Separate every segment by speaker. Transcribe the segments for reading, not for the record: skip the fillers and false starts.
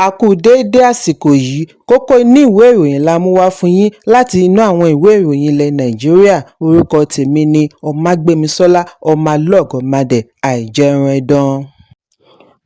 Speaker 1: A kú déédé àsìkò yìí. Kókó inú ìwé ìròyìn la mú wá fún yín láti inú àwọn ìwé ìròyìn ilẹ̀ Nàìjíríà. Orúkọ tèmi ni Ọmágbémisọ́lá Ọmọlọ́gọ̀mádẹ àìjẹun ẹ̀dán.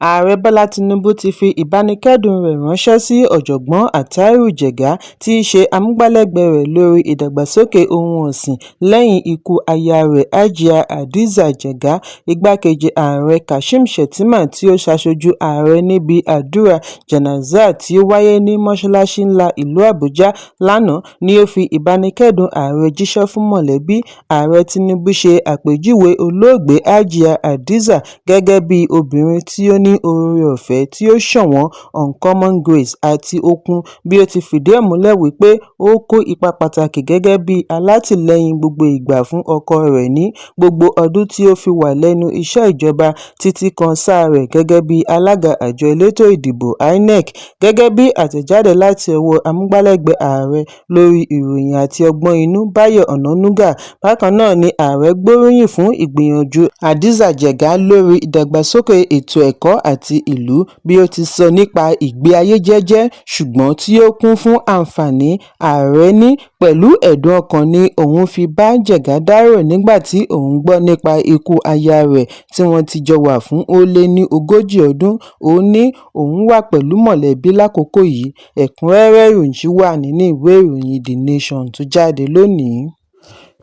Speaker 1: Ààrẹ Bọ́lá Tinubu ti fi ìbánikẹ́dùn rẹ̀ ránṣẹ́ sí Ọ̀jọ̀gbọ́n Attahiru Jega, tí í ṣe amúgbálẹ́gbẹ̀ẹ́ rẹ̀ lórí ìdàgbàsókè ohun ọ̀sìn, lẹ́yìn ikú aya rẹ̀ Hajia Hadiza Jega. Igbákejì Ààrẹ Kashim Shettima, tí ó ṣaṣojú ààrẹ níbi àdúrà Janazah tí ó wáyé ní Mọ́ṣáláṣí Ńlá ìlú Àbújá lánàá, ni ó fi ìbánikẹ́dùn ààrẹ jíṣẹ́ fún mọ̀lẹ́bí. Ààrẹ Tinubu ṣe àpèjúwe olóògbé Hajia Hadiza gẹ́gẹ́ bí obìnrin tí ó ní oore-ọ̀fẹ́ tí ó ṣọ̀wọ́n (uncommon grace) àti okun, bí ó ti fìdí ẹ̀ múlẹ̀ wípé ó kó ipa pàtàkì gẹ́gẹ́ bí alátìlẹ́yìn gbogbo ìgbà fún ọkọ rẹ̀ ní gbogbo ọdún tí ó fi wà lẹ́nu iṣẹ́ ìjọba títí kan sáà rẹ̀ gẹ́gẹ́ bí alága àjọ elétò ìdìbò INEC, gẹ́gẹ́ bí àtẹ̀jáde láti ọwọ́ amúgbálẹ́gbẹ̀ẹ́ ààrẹ lórí ìròyìn àti ọgbọ́n inú Báyọ̀ Ọ̀nànúgà. Bákan náà ni ààrẹ gbóríyìn fún ìgbìyànjú Hadiza Jega lórí ìdàgbàsókè ètò ẹ̀kọ́ àti ìlú, bí ó ti sọ nípa ìgbé ayé jẹ́jẹ́ ṣùgbọ́n tí ó kún fún àǹfààní. Ààrẹ ní pẹ̀lú ẹ̀dùn ọkàn ni òun fi bá Jega dárò nígbà tí òun gbọ́ nípa ikú aya rẹ̀ tí wọ́n ti jọ wà fún ó lé ní 40 ọdún. Ó ní òun wà pẹ̀lú mọ̀lẹ́bí lákòókò yìí. Ẹ̀kúnrẹ́rẹ́ ìròyìn wà nínú ìwé ìròyìn The Nation tó jáde lónìí.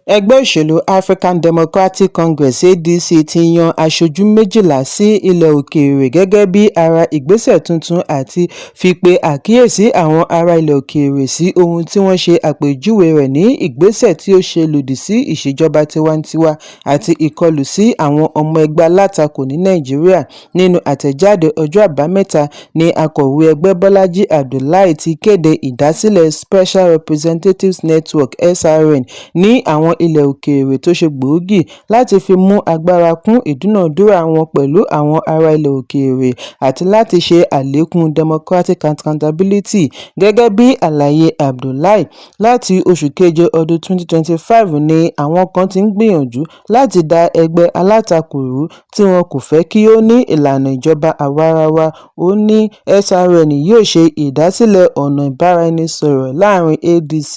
Speaker 1: Ẹgbẹ́ òṣèlú African Democratic Congress (ADC) ti yan aṣojú 12 sí ilẹ̀ òkèèrè gẹ́gẹ́ bí ara ìgbésẹ̀ tuntun àti fi pe àkíyèsí àwọn ará ilẹ̀ òkèèrè sí ohun tí wọ́n ṣe àpèjúwe rẹ̀ ní ìgbésẹ̀ tí ó ṣe lòdì sí ìṣèjọba tiwantiwa àti ìkọlù sí àwọn ọmọ ẹgbẹ́ alátakò ní Nàìjíríà. Nínú àtẹ̀jáde ọjọ́ Àbámẹ́ta ní akọ̀wé ẹgbẹ́ Bọ́lájí Abdullahi ti kéde ìdásílẹ̀ Special Representatives Network (SRN) ní àwọn ilẹ̀ òkèèrè tó ṣe gbòógì láti fi mú agbára kún ìdúnàádúrà wọn pẹ̀lú àwọn ará ilẹ̀ òkèèrè àti láti ṣe àlékún democratic accountability. Gẹ́gẹ́ bí àlàyé Abdullahi, láti oṣù keje ọdún 2025 ni àwọn kan ti ń gbìyànjú láti da ẹgbẹ́ alátakò rú tí wọn kò fẹ́ kí ó ní ìlànà ìjọba àwaarawa. Ó ní SRN yóò ṣe ìdásílẹ̀ ọ̀nà ìbáraẹnisọ̀rọ̀ láàárín ADC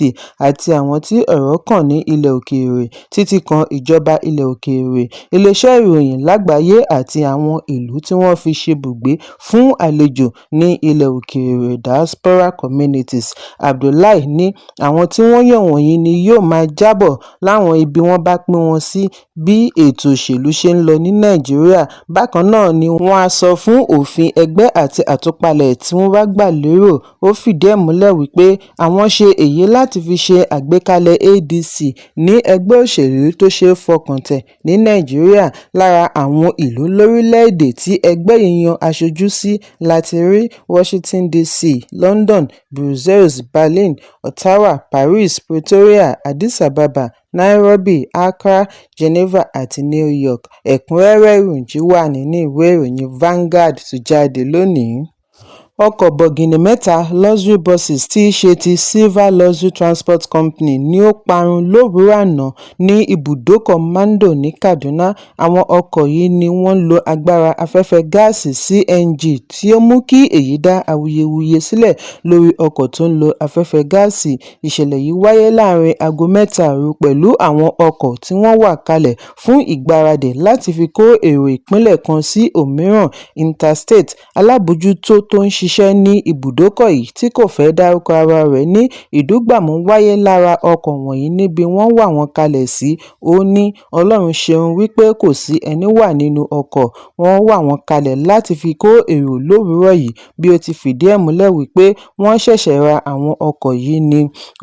Speaker 1: àti àwọn tí ọ̀rọ̀ kàn ní ilẹ̀ òkèèrè, títí kan ìjọba ilẹ̀ òkèèrè, iléeṣẹ́ ìròyìn lágbàáyé àti àwọn ìlú tí wọ́n fi ṣebùgbé fún àlejò ní ilẹ̀ òkèèrè (diaspora communities). Abdullahi ní àwọn tí wọ́n yàn wọ̀nyí ni yóò máa jábọ̀ láwọn ibi wọ́n bá pín wọn sí bí ètò òṣèlú ṣe ń lọ ní Nàìjíríà. Bákan náà ni wọ́n á sọ fún òfin ẹgbẹ́ àti àtúpalẹ̀ tí wọ́n bá gbà lérò. Ó fìdí ẹ̀ múlẹ̀ wípé àwọn ṣe èyí láti fi ṣe àgbékalẹ̀ ADC ní ẹgbẹ́ òṣèlú tó ṣeé fọkàn tán ní Nàìjíríà. Lára àwọn ìlú lórílẹ̀-èdè tí ẹgbẹ́ yìí yan aṣojú sí la ti rí Washington DC, London, Brussels, Berlin, Ottawa, Paris, Pretoria, Addis Ababa, Nairobi, Accra, Geneva àti New York. Ẹ̀kúnrẹ́rẹ́ ìròyìn wà nínú ìwé ìròyìn Vanguard tó jáde lónìí. Ọkọ̀ bọ̀gìnnì mẹ́ta luxury buses tí í ṣe ti Silver Luxury Transport Company ní ó parun lówùúrọ̀ àná ní ibùdókọ̀ Mando ní Kaduna. Àwọn ọkọ̀ yìí ni wọ́n ń lo agbára afẹ́fẹ́ gáàsì CNG tí ó mú kí èyí dá awuyewuye sílẹ̀ lórí ọkọ̀ tó ń lo afẹ́fẹ́ gáàsì. Ìṣẹ̀lẹ̀ yìí wáyé láàárín aago 3 òru pẹ̀lú àwọn ọkọ̀ tí wọ́n wà kalẹ̀ fún ìgbáradì láti fi kó èrò ìpínlẹ̀ kan sí òmíràn interstate. Alábòójútó tó ń ṣiṣẹ́ ní ibùdókọ̀ yìí tí kò fẹ́ dárúkọ ara rẹ̀ ní ìdúgbàmù wáyé lára ọkọ̀ wọ̀nyí níbi wọ́n wà wọ́n kalẹ̀ sí. Ó ní Ọlọ́run ṣeun wípé kò sí ẹní wà nínú ọkọ̀, wọ́n wà wọ́n kalẹ̀ láti fi kó èrò lówùúrọ̀ yìí, bí ó ti fìdí ẹ̀ múlẹ̀ wípé wọ́n ṣẹ̀ṣẹ̀ ra àwọn ọkọ̀ yìí ni.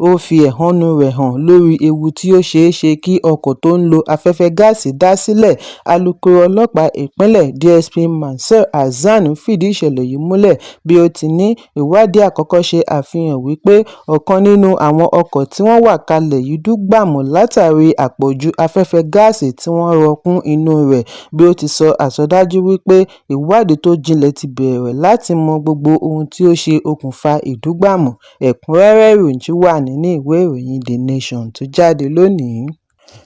Speaker 1: Ó fi ẹ̀hónú rẹ̀ hàn lórí ewu tí ó ṣeé ṣe kí ọkọ̀ tó ń lo afẹ́fẹ́ gáàsì dá sílẹ̀. Alūkkóró ọlọ́pàá ìpínlẹ̀ DSP Mansur Hassan fìdí ìṣẹ̀lẹ̀ yìí múlẹ̀ bí ó ti ní ìwádìí àkọ́kọ́ ṣe àfihàn wípé ọ̀kan nínú àwọn ọkọ̀ tí wọ́n wà kalẹ̀ yìí dúgbàmù látàrí àpọ̀jù afẹ́fẹ́ gáàsì tí wọ́n rọ kún inú rẹ̀, bí ó ti sọ àsọdájú wípé ìwádìí tó jinlẹ̀ ti bẹ̀rẹ̀ láti mọ gbogbo ohun tí ó ṣe okùnfà ìdúgbàmù. Ẹ̀kúnrẹ́rẹ́ ìròyìn wà nínú ìwé ìròyìn The Nation tó jáde lónìí.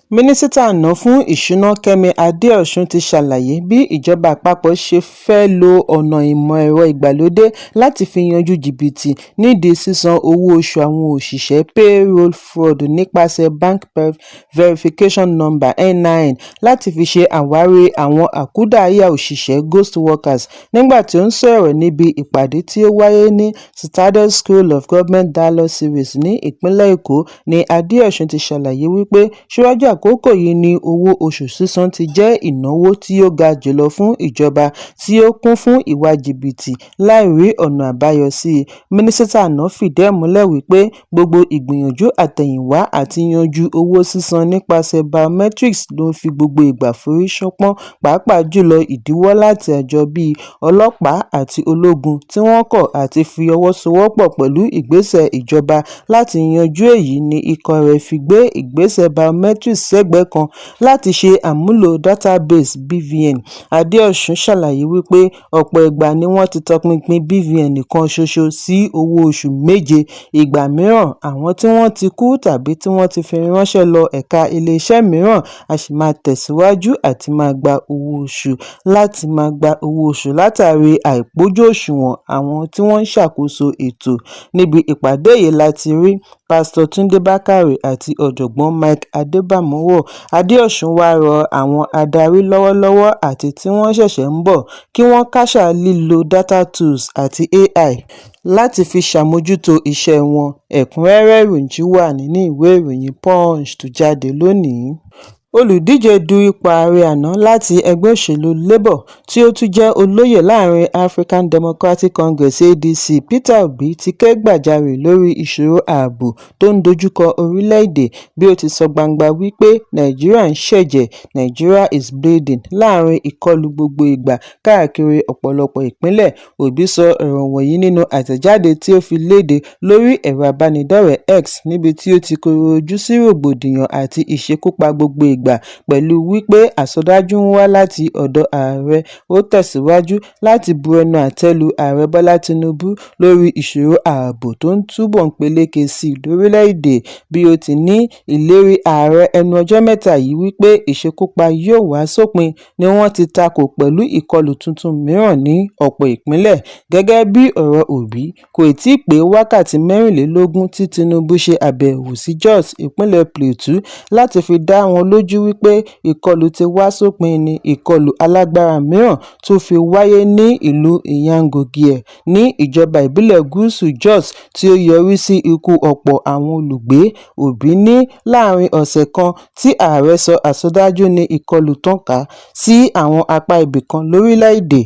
Speaker 1: Mínísítà àná fún ìṣúná Kẹ́mi Adéọ̀sùn ti ṣàlàyé bí ìjọba àpapọ̀ ṣe fẹ́ẹ́ lo ọ̀nà ìmọ̀ ẹ̀rọ ìgbàlódé láti fi yanjú jìbìtì nídìí sísan owó-oṣù àwọn òṣìṣẹ́ payroll fraud nípasẹ̀ Bank Verification Number NIN láti fi ṣe àwárí àwọn àkúdàáyá òṣìṣẹ́ ghost workers nígbà tó ń sọ̀rọ̀ níbi ìpàdé tí ó wáyé ní Citadel School of Government Dialogue Series ní ìpínlẹ̀ Èkó ní Adéọ̀sùn ti ṣàlàyé wípé síwájú àkókò yìí ni owó oṣù sísan ti jẹ́ ìnáwó tí ó ga jùlọ fún ìjọba tí ó kún fún ìwà jìbìtì láì rí ọ̀nà àbáyọ sí i. Mínísítà àná fìdí ẹ̀ múlẹ̀ wípé gbogbo ìgbìyànjú àtẹ̀yìnwá àti yanjú owó sísan nípasẹ̀ biometrics ló ń fi gbogbo ìgbà forí ṣánpọ́n, pàápàá jùlọ ìdíwọ́ láti àjọ bíi ọlọ́pàá àti ológun tí wọ́n kọ̀ àti fi ọwọ́ sowọ́pọ̀ pẹ̀lú ìgbésẹ̀ ìjọba láti yanjú èyí ní ikọ̀ rẹ̀ fi gbé ìgbésẹ̀ biometrics sẹ́gbẹ̀ẹ́ kan láti ṣe àmúlò database BVN. Adéọ̀sùn ṣàlàyé wípé ọ̀pọ̀ ìgbà ni wọ́n ti tọpinpin BVN kan ṣoṣo sí owó oṣù méje, ìgbà mìíràn àwọn tí wọ́n ti kú tàbí tí wọ́n ti fi ránṣẹ́ lọ ẹ̀ka iléeṣẹ́ mìíràn á sì máa tẹ̀síwájú àti máa gba owó oṣù láti máa gba owó oṣù látàrí àìpójú òṣùwọ̀n àwọn tí wọ́n ń ṣàkóso ètò. Níbi ìpàdé yìí la ti rí Pásítọ̀ Túndé Bákàrè àti ọ̀jọ̀gbọ́n Mike Adébámọ̀wò. Adéọ̀sùn wàá rọ àwọn adarí lọ́wọ́lọ́wọ́ àti tí wọ́n ṣẹ̀ṣẹ̀ ń bọ̀ kí wọ́n káṣá lílo data tools àti AI láti fi ṣàmójútó iṣẹ́ wọn. Ẹ̀kúnrẹ́rẹ́ ìròyìn wà nínú ìwé ìròyìn Punch tó jáde lónìí. Olùdíje du ipò ààrẹ àná láti ẹgbẹ́ òṣèlú Labour tí ó tún jẹ́ olóyè láàrin African Democratic Congress ADC Peter Obi ti ké gbàjarè lórí ìṣòro ààbò tó ń dojúkọ orílẹ̀-èdè bí ó ti sọ gbangba wípé Nàìjíríà ń ṣẹ̀jẹ̀ Nigeria is bleeding láàrin ìkọlù gbogbo ìgbà káàkiri ọ̀pọ̀lọpọ̀ ìpínlẹ̀. Obi sọ ọ̀rọ̀ wọ̀nyí nínú àtẹ̀jáde tí ó fi léde lórí ẹ̀rọ ìbánidọ́rẹ̀ẹ́ X níbi tí ó ti kọ̀rọ̀ ojú sí rògbòdìyàn àti ìṣekúpa gbogbo ìgbà pẹ̀lú wípé àsọdájú ń wá láti ọ̀dọ̀ ààrẹ. Ó tẹ̀síwájú láti bu ẹnu àtẹ́ lu Ààrẹ Bọ́lá Tinubu lórí ìṣòro ààbò tó ń túbọ̀ ń peléke sí i lórílẹ̀-èdè bí ó ti ní ìlérí ààrẹ ẹnu ọjọ́ mẹ́ta yìí wípé ìṣekúpa yóò wá sópin ni wọ́n ti takò pẹ̀lú ìkọlù tuntun mìíràn ní ọ̀pọ̀ ìpínlẹ̀. Gẹ́gẹ́ bí ọ̀rọ̀ Obi, kò tíì pé wákàtí 24 tí Tinubu ṣe àbẹ̀wò sí Jos, ìpínlẹ̀ Plateau láti fi dá wọn lójú wípé ìkọlù ti wá sópin ní ìkọlù alágbára mìíràn tún fi wáyé ní ìlú Inyangogie ní ìjọba ìbílẹ̀ Gúúsù Jos tí ó yọrí sí ikú ọ̀pọ̀ àwọn olùgbé. Obi ní láàrin ọ̀sẹ̀ kan tí ààrẹ sọ àsọdájú ní ìkọlù tàn ká sí àwọn apá ibì kan lórílẹ̀-èdè.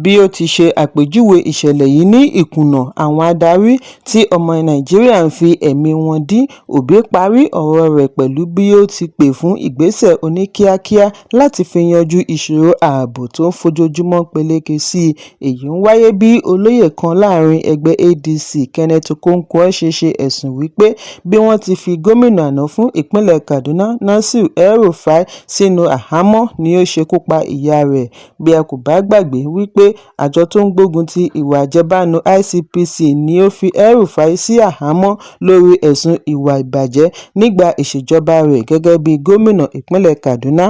Speaker 1: Bí ó ti ṣe àpèjúwe ìṣẹ̀lẹ̀ yìí ní ìkùnà àwọn adarí tí ọmọ Nàìjíríà ń fi ẹ̀mí wọn dí. Obi parí ọ̀rọ̀ rẹ̀ pẹ̀lú bí ó ti pè fún ìgbésẹ̀ oníkíákíá láti fi yanjú ìṣòro ààbò tó ń fojoojúmọ́ peléke sí i. Èyí ń wáyé bí olóyè kan láàrin ẹgbẹ́ ADC Kenneth Okonkwo ṣe ṣe ẹ̀sùn wípé bí wọ́n ti fi gómìnà àná fún ìpínlẹ̀ Kaduna Nasir El-Rufai sínú àhámọ́ ni ó ṣekú pa ìyá rẹ̀. Bí a kò bá gbàgbé wípé àjọ tó ń gbógun ti ìwà àjẹbánu ICPC ni ó fi El-Rufai sí àhámọ́ lórí ẹ̀sùn ìwà ìbàjẹ́ nígbà ìṣèjọba rẹ̀ gẹ́gẹ́ bí gómìnà ìpínlẹ̀ Kaduna.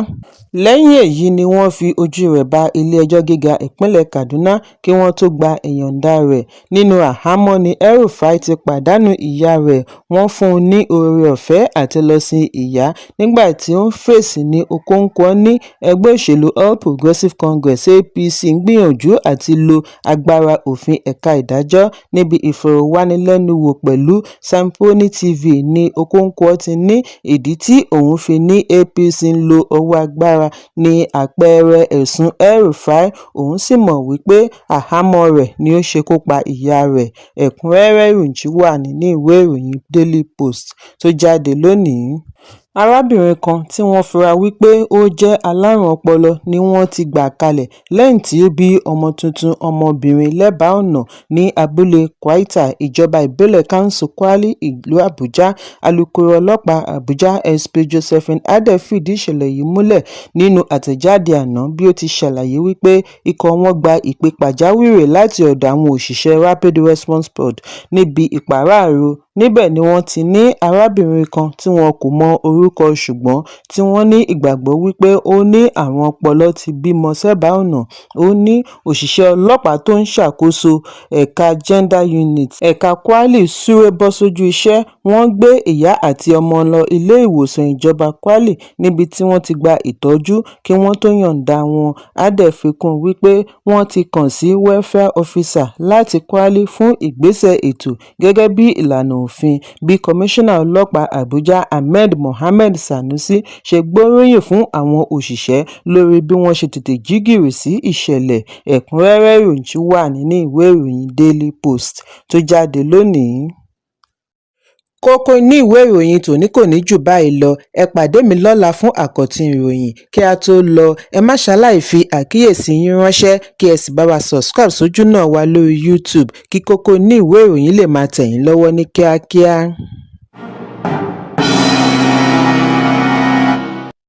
Speaker 1: Lẹ́yìn èyí ni wọ́n fi ojú rẹ̀ bá ilé-ẹjọ́ gíga ìpínlẹ̀ Kaduna kí wọ́n tóó gba ìyọ̀ǹda rẹ̀. Nínú àhámọ́ ni El-Rufai ti pàdánù ìyá rẹ̀, wọ́n fún un ní oore-ọ̀fẹ́ àti lọ́ọ́ sin ìyá. Nígbà tí ó ń fèsì ní Okonkwo ní ẹgbẹ́ òṣèlú All Progressives Congress APC ń gbìyànjú àti lo agbára òfin ẹ̀ka ìdájọ́. Níbi ìfọ̀rọ̀wánilẹ́nuwò pẹ̀lú Samponi TV ní Okonkwo ti ní ìdí tí òun fi ní APC ń lo ọwọ́ agbára ní àpẹẹrẹ ẹ̀sùn El-Rufai, òun sì mọ̀ wípé àhámọ́ rẹ̀ ni ó ṣekú pa ìyá rẹ̀. Ẹ̀kúnrẹ́rẹ́ ìròyìn wà nínú ìwé ìròyìn Daily Post tó jáde lónìí. Arábìnrin kan tí wọ́n fura wípé ó jẹ́ alárùn ọpọlọ ni wọ́n ti gbà kalẹ̀ lẹ́yìn tí ó bí ọmọ tuntun ọmọbìnrin lẹ́bàá ọ̀nà ní abúlé Kwaita, ìjọba ìbílẹ̀ Kánsù Kwali, ìlú Àbújá. Alūkkóró ọlọ́pàá Àbújá SP Josephine Adeh fìdí ìṣẹ̀lẹ̀ yìí múlẹ̀ nínú àtẹ̀jáde àná bí ó ti ṣàlàyé wípé ikọ̀ wọn gba ìpè pàjáwìrì láti ọ̀dọ̀ àwọn òṣìṣẹ́ Rapid Response Squad níbi ìpàráàrò ní Níbẹ̀ ni wọ́n ti ní arábìnrin kan tí wọn kò mọ orúkọ ṣùgbọ́n tí wọ́n ní ìgbàgbọ́ wí pé ó ní àrùn ọpọlọ ti bímọ sẹ́bàá ọ̀nà. Ó ní òṣìṣẹ́ ọlọ́pàá tó ń ṣàkóso ẹ̀ka gender unit ẹ̀ka kwali súré bọ́ sójú iṣẹ́. Wọ́n gbé ìyá àti ọmọ lọ iléèwòsàn ìjọba kwali níbi tí wọ́n ti gba ìtọ́jú kí wọ́n tóó yọ̀ǹda wọn. Adé fi kún un pé wọ́n ti kàn sí welfare officer láti kwali fún ìgbésẹ̀ ètò gẹ́gẹ́ bíi ìlànà òfin. Bí komisanna ọlọ́pàá àbújá ahmed mohammed sanusi ṣe gbóríyìn fún àwọn òṣìṣẹ́ lórí bí wọ́n ṣe tètè jí gìrì sí ìṣẹ̀lẹ̀. Ẹ̀kúnrẹ́rẹ́ ìròyìn tún wà nínú ìwé ìròyìn Daily Post tó jáde lónìí. Kókó inú ìwé ìròyìn tòní kò ní jù báyìí lọ. Ẹ pàdé mi lọ́la fún àkọ́tún ìròyìn. Kí a tó lọ, ẹ má ṣaláì fi àkíyèsí yín ránṣẹ́, kí ẹ sì bá wa subscribe sójúnà wa lórí YouTube kí kókó inú ìwé ìròyìn lè máa tẹ̀ yín lọ́wọ́ ní kíákíá.